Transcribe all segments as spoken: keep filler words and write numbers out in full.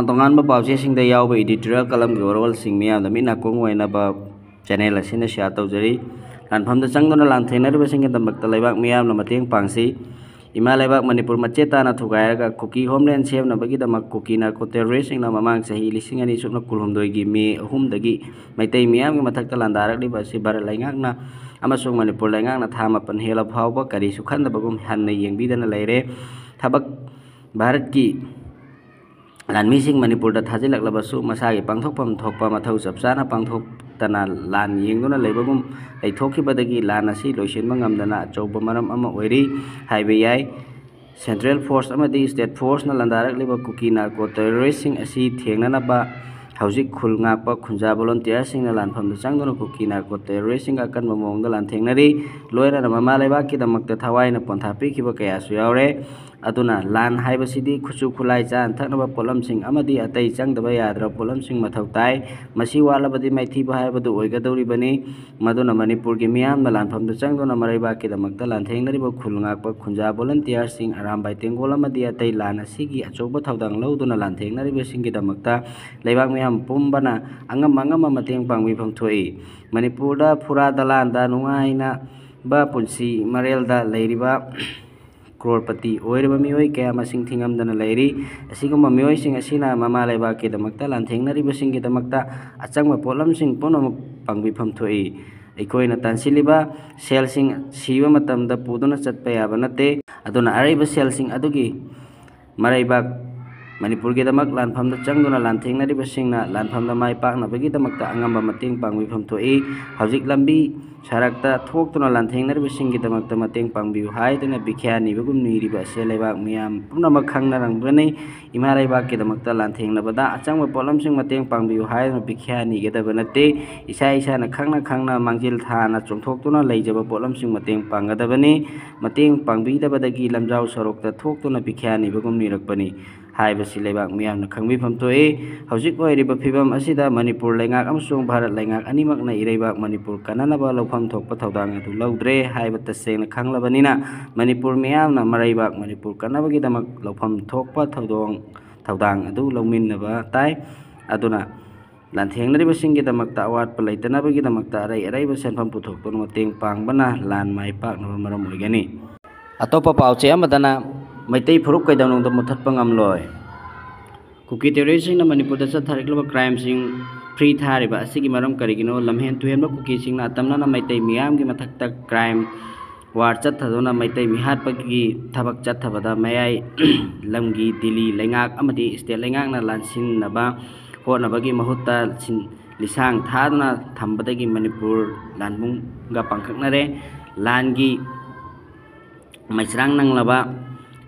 ꯇꯣꯉꯥꯟꯕ ꯄꯥꯎꯆꯦꯁꯤꯡꯗ ꯌꯥꯎꯕ editorial columnꯒꯤ ꯋꯥꯔꯣꯜꯁꯤꯡ ꯃꯤꯌꯥꯝꯗ ꯃꯤꯠ ꯅꯥꯀꯣꯡ ꯑꯣꯏꯅꯕ channel ꯑꯁꯤꯅ share ꯇꯧꯖꯔꯤ꯫ ꯂꯥꯟꯐꯝꯗ ꯆꯪꯗꯨꯅ ꯂꯥꯟꯊꯦꯡꯅꯔꯤꯕꯁꯤꯡꯒꯤꯗꯃꯛꯇ ꯂꯩꯕꯥꯛ ꯃꯤꯌꯥꯝꯅ ꯃꯇꯦꯡ ꯄꯥꯡꯁꯤ꯫ ꯏꯃꯥ ꯂꯩꯕꯥꯛ ꯃꯅꯤꯄꯨꯔ ꯃꯆꯦꯠ ꯇꯥꯅ ꯊꯨꯒꯥꯏꯔꯒ ꯀꯨꯀꯤ homeland ꯁꯦꯝꯅꯕꯒꯤꯗꯃꯛ ꯀꯨꯀꯤ narco terroristꯁꯤꯡꯅ ꯃꯃꯥꯡ ꯆꯍꯤ ꯂꯤꯁꯤꯡ ꯑꯅꯤ ꯁꯨꯞꯅ ꯀꯨꯟꯍꯨꯝꯗꯣꯏꯒꯤ May ꯑꯍꯨꯝꯗꯒꯤ ꯃꯩꯇꯩ ꯃꯤꯌꯥꯝꯒꯤ ꯃꯊꯛꯇ ꯂꯥꯟꯗꯥꯔꯛꯂꯤꯕ ꯑꯁꯤ ꯚꯥꯔꯠ ꯂꯩꯉꯥꯛꯅ ꯑꯃꯁꯨꯡ ꯃꯅꯤꯄꯨꯔ ꯂꯩꯉꯥꯛꯅ ꯊꯥ ꯃꯥꯄꯟ ꯍꯦꯜꯂ ꯐꯥꯎꯕ ꯀꯔꯤꯁꯨ ꯈꯟꯗꯕꯒꯨꯝ ꯍꯟꯅ ꯌꯦꯡꯕꯤꯗꯅ ꯂꯩꯔꯦ꯫ ꯊꯕꯛ ꯚꯥꯔꯠꯀꯤ ꯂꯥꯟꯃꯤꯁꯤꯡ ꯃꯅꯤꯄꯨꯔꯗ ꯊꯥꯖꯤꯜꯂꯛꯂꯕꯁꯨ ꯃꯁꯥꯒꯤ ꯄꯥꯡꯊꯣꯛꯐꯝ ꯊꯣꯛꯄ ꯃꯊꯧ ꯆꯞ ꯆꯥꯅ ꯄꯥꯡꯊꯣꯛꯇꯅ ꯂꯥꯟ ꯌꯦꯡꯗꯨꯅ ꯂꯩꯕꯒꯨꯝ ꯂꯩꯊꯣꯛꯈꯤꯕꯗꯒꯤ ꯂꯥꯟ ꯑꯁꯤ ꯂꯣꯏꯁꯤꯟꯕ ꯉꯝꯗꯅ ꯑꯆꯧꯕ ꯃꯔꯝ ꯑꯃ ꯑꯣꯏꯔꯤ ꯍꯥꯏꯕ ꯌꯥꯏ꯫ Central force ꯑꯃꯗꯤ state forceꯅ ꯂꯥꯟꯗꯥꯔꯛꯂꯤꯕ ꯀꯨꯀꯤ narco terroristꯁꯤꯡ ꯑꯁꯤ ꯊꯦꯡꯅꯅꯕ ꯍꯧꯖꯤꯛ ꯈꯨꯜ ꯉꯥꯛꯄ ꯈꯨꯟꯖꯥ volunteerꯁꯤꯡꯅ ꯂꯥꯟꯐꯝꯗ ꯆꯪꯗꯨꯅ ꯀꯨꯀꯤ narco terroristꯁꯤꯡꯒ ꯑꯀꯟꯕ ꯃꯑꯣꯡꯗ ꯂꯥꯟꯊꯦꯡꯅꯔꯤ꯫ ꯂꯣꯏꯅꯅ ꯃꯃꯥ ꯂꯩꯕꯥꯛꯀꯤꯗꯃꯛꯇ ꯊꯋꯥꯏꯅ ꯄꯣꯟꯊꯥ ꯄꯤꯈꯤꯕ ꯀꯌꯥꯁꯨ ꯌꯥꯎꯔꯦ꯫ ꯑꯗꯨꯅ ꯂꯥꯟ ꯍꯥꯏꯕꯁꯤꯗꯤ ꯈꯨꯠꯁꯨ ꯈꯨꯠꯂꯥꯏ ꯆꯥꯅ ꯊꯛꯅꯕ ꯄꯣꯠꯂꯝꯁꯤꯡ ꯑꯃꯗꯤ ꯑꯇꯩ ꯆꯪꯗꯕ ꯌꯥꯗ꯭ꯔꯕ ꯄꯣꯠꯂꯝꯁꯤꯡ ꯃꯊꯧ ꯇꯥꯏ꯫ ꯃꯁꯤ ꯋꯥꯠꯂꯕꯗꯤ ꯃꯥꯏꯊꯤꯕ ꯍꯥꯏꯕꯗꯨ ꯑꯣꯏꯒꯗꯧꯔꯤꯕꯅꯤ꯫ ꯃꯗꯨꯅ ꯃꯅꯤꯄꯨꯔꯒꯤ ꯃꯤꯌꯥꯝꯅ ꯂꯥꯟꯐꯝꯗ ꯆꯪꯗꯨꯅ ꯃꯔꯩꯕꯥꯛꯀꯤꯗꯃꯛꯇ ꯂꯥꯟꯊꯦꯡꯅꯔꯤꯕ ꯈꯨꯜ ꯉꯥꯛꯄ ꯈꯨꯟꯖꯥ volunteerꯁꯤꯡ, ꯑꯔꯥꯝꯕꯥꯏ ꯇꯦꯡꯒꯣꯜ ꯑꯃꯗꯤ ꯑꯇꯩ ꯂꯥꯟ ꯑꯁꯤꯒꯤ ꯑꯆꯧꯕ ꯊꯧꯗꯥꯡ ꯂꯧꯗꯨꯅ ꯂꯥꯟꯊꯦꯡꯅꯔꯤꯕꯁꯤꯡꯒꯤꯗꯃꯛꯇ ꯂꯩꯕꯥꯛ ꯃꯤꯌꯥꯝ ꯄꯨꯝꯕꯅ ꯑꯉꯝ ꯑꯉꯝꯕ ꯃꯇꯦꯡ ꯄꯥꯡꯕꯤꯐꯝ ꯊꯣꯛꯏ꯫ ꯃꯅꯤꯄꯨꯔꯗ ꯐꯨꯔꯥ ꯗꯂꯥꯟꯗ ꯅꯨꯡꯉꯥꯏꯅꯕ ꯄꯨꯟꯁꯤ ꯃꯔꯦꯜꯗ ꯂꯩꯔꯤꯕ crorepati ꯑꯣꯏꯔꯕ ꯃꯤꯑꯣꯏ ꯀꯌꯥ ꯃꯁꯤꯡ ꯊꯤꯉꯝꯗꯅ ꯂꯩꯔꯤ꯫ ꯑꯁꯤꯒꯨꯝꯕ ꯃꯤꯑꯣꯏꯁꯤꯡ ꯑꯁꯤꯅ ꯃꯃꯥ ꯂꯩꯕꯥꯛꯀꯤꯗꯃꯛꯇ ꯂꯥꯟꯊꯦꯡꯅꯔꯤꯕꯁꯤꯡꯒꯤꯗꯃꯛꯇ ꯑꯆꯪꯕ ꯄꯣꯠꯂꯝꯁꯤꯡ ꯄꯨꯝꯅꯃꯛ ꯄꯥꯡꯕꯤꯐꯝ ꯊꯣꯛꯏ꯫ ꯑꯩꯈꯣꯏꯅ ꯇꯥꯟꯁꯤꯜꯂꯤꯕ ꯁꯦꯜꯁꯤꯡ ꯁꯤꯕ ꯃꯇꯝꯗ ꯄꯨꯗꯨꯅ ꯆꯠꯄ ꯌꯥꯕ ꯅꯠꯇꯦ꯫ ꯑꯗꯨꯅ ꯑꯔꯩꯕ ꯁꯦꯜꯁꯤꯡ ꯑꯗꯨꯒꯤ ꯃꯔꯩꯕꯥꯛ ꯃꯅꯤꯄꯨꯔꯒꯤꯗꯃꯛ ꯂꯥꯟꯐꯝꯗ ꯆꯪꯗꯨꯅ ꯂꯥꯟꯊꯦꯡꯅꯔꯤꯕꯁꯤꯡꯅ ꯂꯥꯟꯐꯝꯗ ꯃꯥꯏ ꯄꯥꯛꯅꯕꯒꯤꯗꯃꯛꯇ ꯑꯉꯝꯕ ꯃꯇꯦꯡ ꯄꯥꯡꯕꯤꯐꯝ ꯊꯣꯛꯏ꯫ ꯍꯧꯖꯤꯛ ꯂꯝꯕꯤ ꯁꯔꯛꯇ ꯊꯣꯛꯇꯨꯅ ꯂꯥꯟꯊꯦꯡꯅꯔꯤꯕꯁꯤꯡꯒꯤꯗꯃꯛꯇ ꯃꯇꯦꯡ ꯄꯥꯡꯕꯤꯌꯨ ꯍꯥꯏꯗꯨꯅ ꯚꯤꯈ꯭ꯌꯥ ꯅꯤꯕꯒꯨꯝ ꯅꯤꯔꯤꯕ ꯑꯁꯤ ꯂꯩꯕꯥꯛ ꯃꯤꯌꯥꯝ ꯄꯨꯝꯅꯃꯛ ꯈꯪꯅꯔꯝꯒꯅꯤ꯫ ꯏꯃꯥ ꯂꯩꯕꯥꯛꯀꯤꯗꯃꯛꯇ ꯂꯥꯟꯊꯦꯡꯅꯕꯗ ꯑꯆꯪꯕ ꯄꯣꯠꯂꯝꯁꯤꯡ ꯃꯇꯦꯡ ꯄꯥꯡꯕꯤꯌꯨ ꯍꯥꯏꯗꯨꯅ ꯚꯤꯈ꯭ꯌꯥ ꯅꯤꯒꯗꯕ ꯅꯠꯇꯦ꯫ ꯏꯁꯥ ꯏꯁꯥꯅ ꯈꯪꯅ ꯈꯪꯅ ꯃꯥꯡꯖꯤꯜ ꯊꯥꯅ ꯆꯣꯡꯊꯣꯛꯇꯨꯅ ꯂꯩꯖꯕ ꯄꯣꯠꯂꯝꯁꯤꯡ ꯃꯇꯦꯡ ꯄꯥꯡꯒꯗꯕꯅꯤ꯫ ꯃꯇꯦꯡ ꯄꯥꯡꯕꯤꯗꯕꯗꯒꯤ ꯂꯝꯖꯥꯎ ꯁꯣꯔꯣꯛꯇ ꯊꯣꯛꯇꯨꯅ ꯚꯤꯈ꯭ꯌꯥ ꯅꯤꯕꯒꯨꯝ ꯅꯤꯔꯛꯄꯅꯤ ꯍꯥꯏꯕꯁꯤ ꯂꯩꯕꯥꯛ ꯃꯤꯌꯥꯝꯅ ꯈꯪꯕꯤꯐꯝ ꯊꯣꯛꯏ꯫ ꯍꯧꯖꯤꯛ ꯑꯣꯏꯔꯤꯕ ꯐꯤꯕꯝ ꯑꯁꯤꯗ ꯃꯅꯤꯄꯨꯔ ꯂꯩꯉꯥꯛ ꯑꯃꯁꯨꯡ ꯚꯥꯔꯠ ꯂꯩꯉꯥꯛ ꯑꯅꯤꯃꯛꯅ ꯏꯔꯩꯕꯥꯛ ꯃꯅꯤꯄꯨꯔ ꯀꯟꯅꯅꯕ ꯂꯧꯐꯝ ꯊꯣꯛꯄ ꯊꯧꯗꯥꯡ ꯑꯗꯨ ꯂꯧꯗ꯭ꯔꯦ ꯍꯥꯏꯕ ꯇꯁꯦꯡꯅ ꯈꯪꯂꯕꯅꯤꯅ, ꯃꯅꯤꯄꯨꯔ ꯃꯤꯌꯥꯝꯅ ꯃꯔꯩꯕꯥꯛ ꯃꯅꯤꯄꯨꯔ ꯀꯟꯅꯕꯒꯤꯗꯃꯛ ꯂꯧꯐꯝ ꯊꯣꯛꯄ ꯊꯧꯗꯣꯡ ꯊꯧꯗꯥꯡ ꯑꯗꯨ ꯂꯧꯃꯤꯟꯅꯕ ꯇꯥꯏ꯫ ꯑꯗꯨꯅ ꯂꯥꯟꯊꯦꯡꯅꯔꯤꯕꯁꯤꯡꯒꯤꯗꯃꯛꯇ ꯑꯋꯥꯠꯄ ꯂꯩꯇꯅꯕꯒꯤꯗꯃꯛꯇ ꯑꯔꯩ ꯑꯔꯩꯕ ꯁꯦꯟꯐꯝ ꯄꯨꯊꯣꯛꯇꯨꯅ ꯃꯇꯦꯡ ꯄꯥꯡꯕꯅ ꯂꯥꯟ ꯃꯥꯏ ꯄꯥꯛꯅꯕ ꯃꯔꯝ ꯑꯣꯏꯒꯅꯤ꯫ ꯑꯇꯣꯞꯄ ꯄꯥꯎꯆꯦ ꯑꯃꯗꯅ, ꯃꯩꯇꯩ ꯐꯨꯔꯨꯞ ꯀꯩꯗꯧꯅꯨꯡꯗ ꯃꯨꯠꯊꯠꯄ ꯉꯝꯂꯣꯏ꯫ ꯀꯨꯀꯤ ꯇꯦꯔꯣꯔꯤꯁꯁꯤꯡꯅ ꯃꯅꯤꯄꯨꯔꯗ ꯆꯠꯊꯔꯛꯂꯤꯕ ꯀ꯭ꯔꯥꯏꯝꯁꯤꯡ ꯐ꯭ꯔꯤ ꯊꯥꯔꯤꯕ ꯑꯁꯤꯒꯤ ꯃꯔꯝ ꯀꯔꯤꯒꯤꯅꯣ? ꯂꯝꯍꯦꯟ ꯇꯨꯍꯦꯟꯕ ꯀꯨꯀꯤꯁꯤꯡꯅ ꯑꯇꯝꯅꯅ ꯃꯩꯇꯩ ꯃꯤꯌꯥꯝꯒꯤ ꯃꯊꯛꯇ ꯀ꯭ꯔꯥꯏꯝ ꯋꯥꯔ ꯆꯠꯊꯗꯨꯅ ꯃꯩꯇꯩ ꯃꯤꯍꯥꯠꯄꯒꯤ ꯊꯕꯛ ꯆꯠꯊꯕꯗ ꯃꯌꯥꯏ ꯂꯝꯒꯤ ꯗꯤꯜꯂꯤ ꯂꯩꯉꯥꯛ ꯑꯃꯗꯤ ꯁ꯭ꯇꯦꯠ ꯂꯩꯉꯥꯛꯅ ꯂꯥꯟꯁꯤꯟꯅꯕ ꯍꯣꯠꯅꯕꯒꯤ ꯃꯍꯨꯠꯇ ꯁꯤꯟ-, ꯂꯤꯁꯥꯡ ꯊꯥꯗꯨꯅ ꯊꯝꯕꯗꯒꯤ ꯃꯅꯤꯄꯨꯔ ꯂꯥꯟꯕꯨꯡꯒ ꯄꯥꯡꯈꯛꯅꯔꯦ꯫ ꯂꯥꯟꯒꯤ ꯃꯩꯆꯔꯥꯡ ꯅꯪꯂꯕ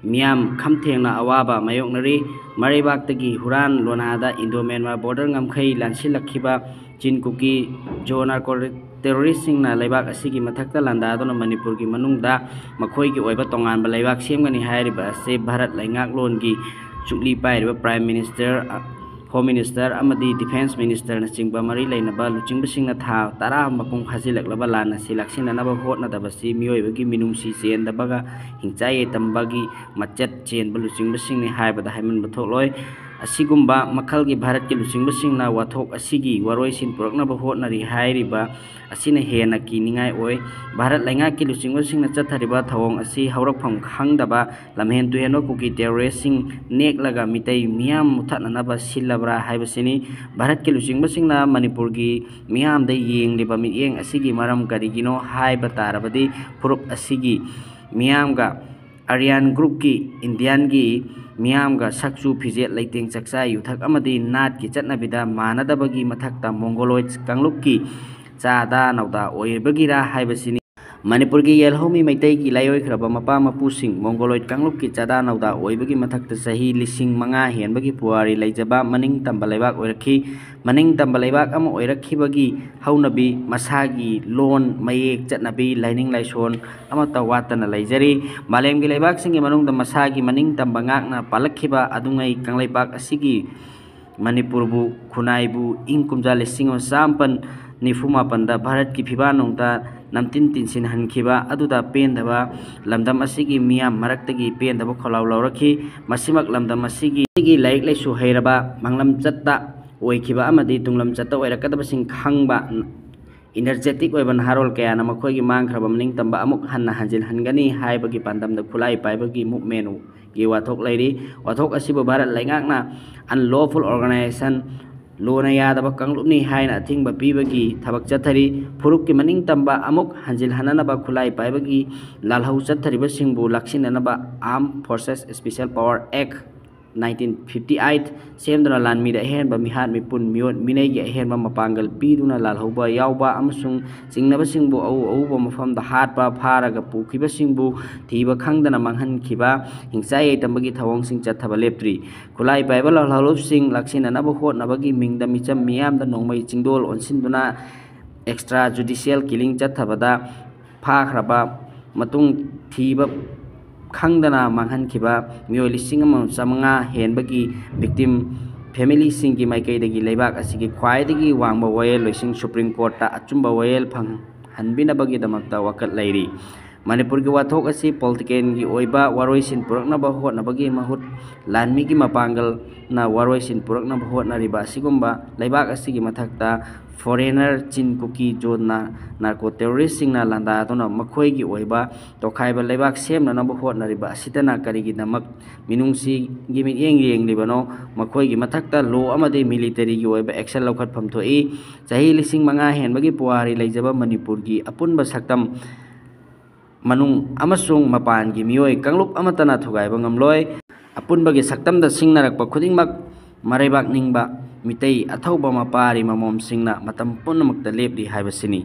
ꯃꯤꯌꯥꯝ ꯈꯝ ꯊꯦꯡꯅ ꯑꯋꯥꯕ ꯃꯥꯌꯣꯛꯅꯔꯤ꯫ ꯃꯔꯩꯕꯥꯛꯇꯒꯤ ꯍꯨꯔꯥꯟ ꯂꯣꯅꯥꯗ ꯏꯟꯗꯣ ꯃ꯭ꯌꯥꯟꯃꯥꯔ ꯕꯣꯔꯗꯔ ꯉꯝꯈꯩ ꯂꯥꯟꯁꯤꯜꯂꯛꯈꯤꯕ ꯆꯤꯟ ꯀꯨꯀꯤ ꯖꯣ ꯅꯥꯔꯀꯣ ꯇꯦꯔꯣꯔꯤꯁꯁꯤꯡꯅ ꯂꯩꯕꯥꯛ ꯑꯁꯤꯒꯤ ꯃꯊꯛꯇ ꯂꯥꯟꯗꯥꯗꯨꯅ ꯃꯅꯤꯄꯨꯔꯒꯤ ꯃꯅꯨꯡꯗ ꯃꯈꯣꯏꯒꯤ ꯑꯣꯏꯕ ꯇꯣꯉꯥꯟꯕ ꯂꯩꯕꯥꯛ ꯁꯦꯝꯒꯅꯤ ꯍꯥꯏꯔꯤꯕ ꯑꯁꯤ ꯚꯥꯔꯠ ꯂꯩꯉꯥꯛꯂꯣꯟꯒꯤ ꯆꯨꯛꯂꯤ ꯄꯥꯏꯔꯤꯕ ꯄ꯭ꯔꯥꯏꯝ ꯃꯤꯅꯤꯁꯇꯔ, ꯍꯣꯝ ꯃꯤꯅꯤꯁꯇꯔ ꯑꯃꯗꯤ ꯗꯤꯐꯦꯟꯁ ꯃꯤꯅꯤꯁꯇꯔꯅꯆꯤꯡꯕ ꯃꯔꯤ ꯂꯩꯅꯕ ꯂꯨꯆꯤꯡꯕꯁꯤꯡꯅ ꯊꯥ ꯇꯔꯥ ꯃꯄꯨꯡ ꯐꯥꯖꯤꯜꯂꯛꯂꯕ ꯂꯥꯟ ꯑꯁꯤ ꯂꯥꯛꯁꯤꯟꯅꯅꯕ ꯍꯣꯠꯅꯗꯕꯁꯤ ꯃꯤꯑꯣꯏꯕꯒꯤ ꯃꯤꯅꯨꯡꯁꯤ ꯆꯦꯟꯗꯕꯒ ꯍꯤꯡꯆꯥꯏ ꯌꯥꯏꯇꯝꯕꯒꯤ ꯃꯆꯦꯠ ꯆꯦꯟꯕ ꯂꯨꯆꯤꯡꯕꯁꯤꯡꯅꯤ ꯍꯥꯏꯕꯗ ꯍꯥꯏꯃꯟꯕ ꯊꯣꯛꯂꯣꯏ꯫ ꯑꯁꯤꯒꯨꯝꯕ ꯃꯈꯜꯒꯤ ꯚꯥꯔꯠꯀꯤ ꯂꯨꯆꯤꯡꯕꯁꯤꯡꯅ ꯋꯥꯊꯣꯛ ꯑꯁꯤꯒꯤ ꯋꯥꯔꯣꯏꯁꯤꯟ ꯄꯨꯔꯛꯅꯕ ꯍꯣꯠꯅꯔꯤ ꯍꯥꯏꯔꯤꯕ ꯑꯁꯤꯅ ꯍꯦꯟꯅ ꯀꯤꯅꯤꯡꯉꯥꯏ ꯑꯣꯏ꯫ ꯚꯥꯔꯠ ꯂꯩꯉꯥꯛꯀꯤ ꯂꯨꯆꯤꯡꯕꯁꯤꯡꯅ ꯆꯠꯊꯔꯤꯕ ꯊꯧꯑꯣꯡ ꯑꯁꯤ ꯍꯧꯔꯛꯐꯝ ꯈꯪꯗꯕ ꯂꯝꯍꯦꯟ ꯇꯨꯍꯦꯟꯕ ꯀꯨꯀꯤ ꯇꯦꯔꯣꯔꯤꯁꯁꯤꯡ ꯅꯦꯛꯂꯒ ꯃꯤꯇꯩ ꯃꯤꯌꯥꯝ ꯃꯨꯠꯊꯠꯅꯅꯕ ꯁꯤꯜꯂꯕ꯭ꯔꯥ ꯍꯥꯏꯕꯁꯤꯅꯤ꯫ ꯚꯥꯔꯠꯀꯤ ꯂꯨꯆꯤꯡꯕꯁꯤꯡꯅ ꯃꯅꯤꯄꯨꯔꯒꯤ ꯃꯤꯌꯥꯝꯗ ꯌꯦꯡꯂꯤꯕ ꯃꯤꯠꯌꯦꯡ ꯑꯁꯤꯒꯤ ꯃꯔꯝ ꯀꯔꯤꯒꯤꯅꯣ ꯍꯥꯏꯕ ꯇꯥꯔꯕꯗꯤ, ꯐꯨꯔꯨꯞ ꯑꯁꯤꯒꯤ ꯃꯤꯌꯥꯝꯒ ꯑꯥꯔꯌꯥꯟ ꯒ꯭ꯔꯨꯞꯀꯤ ꯏꯟꯗꯤꯌꯥꯟꯒꯤ ꯃꯤꯌꯥꯝꯒ ꯁꯛꯆꯨ ꯐꯤꯖꯦꯠ ꯂꯩꯇꯦꯡ ꯆꯥꯛꯆꯥ ꯌꯨꯊꯛ ꯑꯃꯗꯤ ꯅꯥꯠꯀꯤ ꯆꯠꯅꯕꯤꯗ ꯃꯥꯟꯅꯗꯕꯒꯤ ꯃꯊꯛꯇ ꯃꯣꯡꯒꯣꯂꯣꯏꯗ ꯀꯥꯡꯂꯨꯞꯀꯤ ꯆꯥꯗꯥ ꯅꯧꯗꯥ ꯑꯣꯏꯕꯒꯤꯔꯥ ꯍꯥꯏꯕꯁꯤꯅꯤ꯫ ꯃꯅꯤꯄꯨꯔꯒꯤ ꯌꯦꯜꯍꯧꯃꯤ ꯃꯩꯇꯩꯒꯤ ꯂꯥꯏꯑꯣꯏꯈ꯭ꯔꯕ ꯃꯄꯥ ꯃꯄꯨꯁꯤꯡ ꯃꯣꯡꯒꯣꯂꯣꯏꯗ ꯀꯥꯡꯂꯨꯞꯀꯤ ꯆꯥꯗꯥ ꯅꯧꯗꯥ ꯑꯣꯏꯕꯒꯤ ꯃꯊꯛꯇ ꯆꯍꯤ ꯂꯤꯁꯤꯡ ꯃꯉꯥ ꯍꯦꯟꯕꯒꯤ ꯄꯨꯋꯥꯔꯤ ꯂꯩꯖꯕ ꯃꯅꯤꯡ ꯇꯝꯕ ꯂꯩꯕꯥꯛ ꯑꯣꯏꯔꯛꯈꯤ꯫ ꯃꯅꯤꯡ ꯇꯝꯕ ꯂꯩꯕꯥꯛ ꯑꯃ ꯑꯣꯏꯔꯛꯈꯤꯕꯒꯤ ꯍꯧꯅꯕꯤ ꯃꯁꯥꯒꯤ ꯂꯣꯟ, ꯃꯌꯦꯛ, ꯆꯠꯅꯕꯤ, ꯂꯥꯏꯅꯤꯡ ꯂꯥꯏꯁꯣꯟ ꯑꯃꯠꯇ ꯋꯥꯠꯇꯅ ꯂꯩꯖꯔꯤ꯫ ꯃꯥꯂꯦꯝꯒꯤ ꯂꯩꯕꯥꯛꯁꯤꯡꯒꯤ ꯃꯅꯨꯡꯗ ꯃꯁꯥꯒꯤ ꯃꯅꯤꯡ ꯇꯝꯕ ꯉꯥꯛꯅ ꯄꯥꯜꯂꯛꯈꯤꯕ ꯑꯗꯨꯉꯩ ꯀꯪꯂꯩꯄꯥꯛ ꯑꯁꯤꯒꯤ ꯃꯅꯤꯄꯨꯔꯕꯨ, ꯈꯨꯟꯅꯥꯏꯕꯨ ꯏꯪ ꯀꯨꯝꯖꯥ ꯂꯤꯁꯤꯡ ꯑꯃ ꯆꯥꯃꯥꯄꯟ ꯅꯤꯐꯨ ꯃꯥꯄꯟꯗ ꯚꯥꯔꯠꯀꯤ ꯐꯤꯕꯥꯛꯅꯨꯡꯗ ꯅꯝꯊꯤꯟ ꯇꯤꯟꯁꯤꯟꯍꯟꯈꯤꯕ ꯑꯗꯨꯗ ꯄꯦꯟꯗꯕ ꯂꯝꯗꯝ ꯑꯁꯤꯒꯤ ꯃꯤꯌꯥꯝ ꯃꯔꯛꯇꯒꯤ ꯄꯦꯟꯗꯕ ꯈꯣꯜꯂꯥꯎ ꯂꯧꯔꯛꯈꯤ꯫ ꯃꯁꯤꯃꯛ ꯂꯝꯗꯝ ꯑꯁꯤꯒꯤ ꯂꯥꯏꯔꯤꯛ ꯂꯥꯏꯁꯨ ꯍꯩꯔꯕ, ꯃꯥꯡꯂꯝ ꯆꯠꯇ ꯑꯣꯏꯈꯤꯕ ꯑꯃꯗꯤ ꯇꯨꯡꯂꯝ ꯆꯠꯇ ꯑꯣꯏꯔꯛꯀꯗꯕꯁꯤꯡ ꯈꯪꯕ ꯏꯅꯔꯖꯦꯇꯤꯛ ꯑꯣꯏꯕ ꯅꯍꯥꯔꯣꯜ ꯀꯌꯥꯅ ꯃꯈꯣꯏꯒꯤ ꯃꯥꯡꯈ꯭ꯔꯕ ꯃꯅꯤꯡꯇꯝꯕ ꯑꯃꯨꯛ ꯍꯟꯅ ꯍꯟꯖꯤꯜꯍꯟꯒꯅꯤ ꯍꯥꯏꯕꯒꯤ ꯄꯥꯟꯗꯝꯗ ꯈꯨꯠꯂꯥꯏ ꯄꯥꯏꯕꯒꯤ ꯃꯨꯞꯃꯦꯟꯒꯤ ꯋꯥꯊꯣꯛ ꯂꯩꯔꯤ꯫ ꯋꯥꯊꯣꯛ ꯑꯁꯤꯕꯨ ꯚꯥꯔꯠ ꯂꯩꯉꯥꯛꯅ unlawful organization, ꯂꯣꯅ ꯌꯥꯗꯕ ꯀꯥꯡꯂꯨꯞꯅꯤ ꯍꯥꯏꯅ ꯑꯊꯤꯡꯕ ꯄꯤꯕꯒꯤ ꯊꯕꯛ ꯆꯠꯊꯔꯤ꯫ ꯐꯨꯔꯨꯞꯀꯤ ꯃꯅꯤꯡꯇꯝꯕ ꯑꯃꯨꯛ ꯍꯟꯖꯤꯜꯍꯟꯅꯅꯕ ꯈꯨꯠꯂꯥꯏ ꯄꯥꯏꯕꯒꯤ ꯂꯥꯜꯍꯧ ꯆꯠꯊꯔꯤꯕꯁꯤꯡꯕꯨ ꯂꯥꯛꯁꯤꯟꯅꯅꯕ Armed Forces Special Power Act nineteen fifty eight ꯁꯦꯝꯗꯨꯅ ꯂꯥꯟꯃꯤꯗ ꯑꯍꯦꯟꯕ ꯃꯤꯍꯥꯠ ꯃꯤꯄꯨꯟ, ꯃꯤꯑꯣꯠ ꯃꯤꯅꯩꯒꯤ ꯑꯍꯦꯟꯕ ꯃꯄꯥꯡꯒꯜ ꯄꯤꯗꯨꯅ ꯂꯥꯜꯍꯧꯕ ꯌꯥꯎꯕ ꯑꯃꯁꯨꯡ ꯆꯤꯡꯅꯕꯁꯤꯡꯕꯨ ꯑꯎ ꯑꯎꯕ ꯃꯐꯝꯗ ꯍꯥꯠꯄ, ꯐꯥꯔꯒ ꯄꯨꯈꯤꯕꯁꯤꯡꯕꯨ ꯊꯤꯕ ꯈꯪꯗꯅ ꯃꯥꯡꯍꯟꯈꯤꯕ, ꯍꯤꯡꯆꯥꯏ ꯌꯥꯏꯇꯝꯕꯒꯤ ꯊꯧꯑꯣꯡꯁꯤꯡ ꯆꯠꯊꯕ ꯂꯦꯞꯇ꯭ꯔꯤ꯫ ꯈꯨꯠꯂꯥꯏ ꯄꯥꯏꯕ ꯂꯥꯜꯍꯧꯂꯨꯞꯁꯤꯡ ꯂꯥꯛꯁꯤꯟꯅꯅꯕ ꯍꯣꯠꯅꯕꯒꯤ ꯃꯤꯡꯗ ꯃꯤꯆꯝ ꯃꯤꯌꯥꯝꯗ ꯅꯣꯡꯃꯩ ꯆꯤꯡꯗꯣꯜ ꯑꯣꯟꯁꯤꯟꯗꯨꯅ extra judicial killing ꯆꯠꯊꯕꯗ ꯐꯥꯈ꯭ꯔꯕ ꯃꯇꯨꯡ ꯊꯤꯕ ꯈꯪꯗꯅ ꯃꯥꯡꯍꯟꯈꯤꯕ ꯃꯤꯑꯣꯏ ꯂꯤꯁꯤꯡ ꯑꯃ ꯆꯥꯃꯉꯥ ꯍꯦꯟꯕꯒꯤ victim family ꯁꯤꯡꯒꯤ ꯃꯥꯏꯀꯩꯗꯒꯤ ꯂꯩꯕꯥꯛ ꯑꯁꯤꯒꯤ ꯈ꯭ꯋꯥꯏꯗꯒꯤ ꯋꯥꯡꯕ ꯋꯥꯌꯦꯜꯂꯣꯏꯁꯤꯡ Supreme Court ꯇ ꯑꯆꯨꯝꯕ ꯋꯥꯌꯦꯜ ꯐꯪꯍꯟꯕꯤꯅꯕꯒꯤꯗꯃꯛꯇ ꯋꯥꯀꯠ ꯂꯩꯔꯤ꯫ ꯃꯅꯤꯄꯨꯔꯒꯤ ꯋꯥꯊꯣꯛ ꯑꯁꯤ political ꯒꯤ ꯑꯣꯏꯕ ꯋꯥꯔꯣꯏꯁꯤꯟ ꯄꯨꯔꯛꯅꯕ ꯍꯣꯠꯅꯕꯒꯤ ꯃꯍꯨꯠ, ꯂꯥꯟꯃꯤꯒꯤ ꯃꯄꯥꯡꯒꯜꯅ ꯋꯥꯔꯣꯏꯁꯤꯟ ꯄꯨꯔꯛꯅꯕ ꯍꯣꯠꯅꯔꯤꯕ ꯑꯁꯤꯒꯨꯝꯕ ꯂꯩꯕꯥꯛ ꯑꯁꯤꯒꯤ ꯃꯊꯛꯇ foreigner ꯆꯤꯟ ꯀꯨꯀꯤ ꯖꯣꯟꯅ narco terrorist ꯁꯤꯡꯅ ꯂꯥꯟꯗꯥꯗꯨꯅ ꯃꯈꯣꯏꯒꯤ ꯑꯣꯏꯕ ꯇꯣꯈꯥꯏꯕ ꯂꯩꯕꯥꯛ ꯁꯦꯝꯅꯅꯕ ꯍꯣꯠꯅꯔꯤꯕ ꯑꯁꯤꯗꯅ ꯀꯔꯤꯒꯤꯗꯃꯛ ꯃꯤꯅꯨꯡꯁꯤꯒꯤ ꯃꯤꯠꯌꯦꯡ ꯌꯦꯡꯂꯤꯕꯅꯣ? ꯃꯈꯣꯏꯒꯤ ꯃꯊꯛꯇ law ꯑꯃꯗꯤ military ꯒꯤ ꯑꯣꯏꯕ action ꯂꯧꯈꯠꯐꯝ ꯊꯣꯛꯏ꯫ ꯆꯍꯤ ꯂꯤꯁꯤꯡ ꯃꯉꯥ ꯍꯦꯟꯕꯒꯤ ꯄꯨꯋꯥꯔꯤ ꯂꯩꯖꯕ ꯃꯅꯤꯄꯨꯔꯒꯤ ꯑꯄꯨꯟꯕ ꯁꯛꯇꯝ ꯃꯅꯨꯡ ꯑꯃꯁꯨꯡ ꯃꯄꯥꯟꯒꯤ ꯃꯤꯑꯣꯏ ꯀꯥꯡꯂꯨꯞ ꯑꯃꯠꯇꯅ ꯊꯨꯒꯥꯏꯕ ꯉꯝꯂꯣꯏ꯫ ꯑꯄꯨꯟꯕꯒꯤ ꯁꯛꯇꯝꯗ ꯁꯤꯡꯅꯔꯛꯄ ꯈꯨꯗꯤꯡꯃꯛ ꯃꯔꯩꯕꯥꯛ ꯅꯤꯡꯕ ꯃꯤꯇꯩ ꯑꯊꯧꯕ ꯃꯄꯥꯔꯤ ꯃꯃꯣꯝꯁꯤꯡꯅ ꯃꯇꯝ ꯄꯨꯝꯅꯃꯛꯇ ꯂꯦꯞꯂꯤ ꯍꯥꯏꯕꯁꯤꯅꯤ꯫